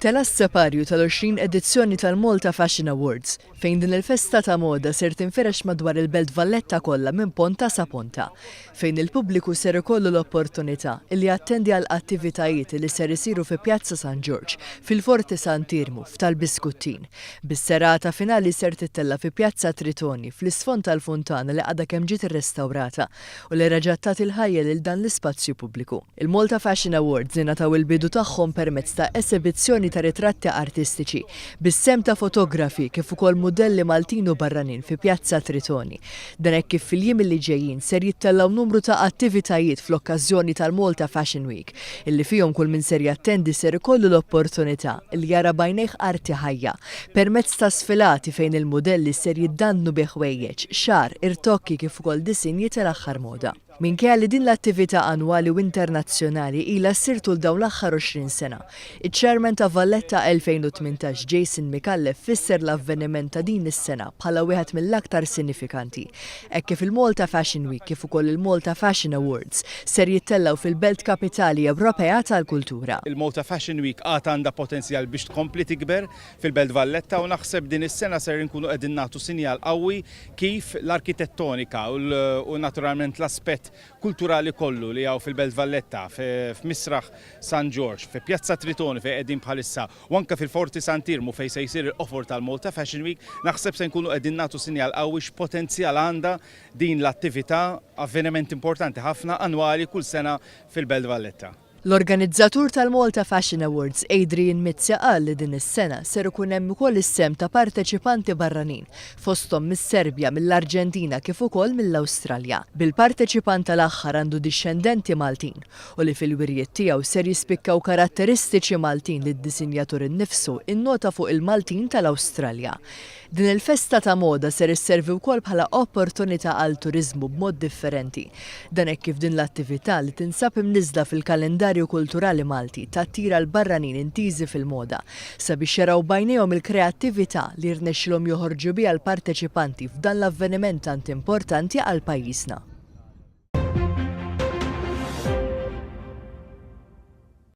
Tela' s-separju tal-20 edizzjoni tal-Malta Fashion Awards, fejn din il-festa ta' moda ser tinfirex madwar il-Belt Valletta kollha minn ponta sa ponta, fejn il-pubbliku ser ikollu l-opportunità li jattendi għal attivitajiet li ser isiru fi Pjazza San Ġorġ, fil-Forti Sant'Iermu, f'Tal-Biskuttin. Bis-serata finali ser tittella' fi Pjazza Tritoni, fl-isfond tal-funtana li għadha kemm ġiet irrestawrata u li reġgħet tagħti l-ħajja lil dan l-ispazju pubbliku. Il-Malta Fashion Awards ingħataw il-bidu tagħhom permezz ta' esebizzjoni ta' ritratti artistiċi bis-sehem ta' fotografi kif ukoll mudelli Maltin u barranin fi Pjazza Tritoni. Dan hekk kif fil-jiem li ġejjin ser jittellgħu numru ta' attivitajiet fl-okkażjoni tal-Malta Fashion Week illi fihom kull min ser jattendi ser ikollu l-opportunità li jara b'għajnejh arti ħajja permezz ta' sfilati fejn il-mudelli ser jiddandnu bi ħwejjeġ, xagħar, irtokki kif ukoll disinji tal-aħħar moda. Minkejja li din l-attività annwali u internazzjonali ilha ssir tul dawn l-aħħar 20 sena, iċ-Chairman ta' Valletta 2018 Jason Micallef fisser l-avveniment ta' din is-sena bħala wieħed mill-aktar sinifikanti, hekk kif il-Malta Fashion Week kif ukoll il-Malta Fashion Awards ser jittellgħu fil-belt kapitali Ewropea tal-kultura. Il-Malta Fashion Week għad għandha potenzjal biex tkompli tikber fil-Belt Valletta u naħseb din is-sena ser inkunu qegħdin nagħtu sinjal qawwi kif l-arkitettonika u naturalment l-aspett kulturali kollu li hawn fil-Belt Valletta, f'Misraħ San Ġorġ, fi Pjazza Tritoni fejn qegħdin bħalissa u anke fil-Forti Sant'Iermu fejn se jsir il-qofol tal-Malta Fashion Week, naħseb se nkunu qegħdin nagħtu sinjal qawwi x'potenzjal għandha din l-attività, avveniment importanti ħafna annwali kull sena fil-Belt Valletta. L-organizzatur tal-Malta Fashion Awards, Adrian Mizzi qal li din is-sena ser ikun hemm ukoll is-sehem ta' parteċipanti barranin, fosthom mis-Serbja, mill-Arġentina kif ukoll mill-Awstralja. Bil-parteċipant tal-aħħar għandu dixxendenti Maltin u li fil-wirjiet tiegħu ser jispikkaw karatteristiċi Maltin li d-disinjatur innifsu innota fuq il-Maltin tal-Awstralja. Din il-festa ta' moda ser isservi wkoll bħala opportunità għal turiżmu b'mod differenti. Dan hekk kif din l-attività li tinsab imniżżla fil-kalendarju kulturali Malti tattira l-barranin intiżi fil-moda sabiex jaraw b'għajnejhom il-kreattività li rnexxilhom joħorġu biha l-parteċipanti f'dan l-avveniment tant importanti għal pajjiżna.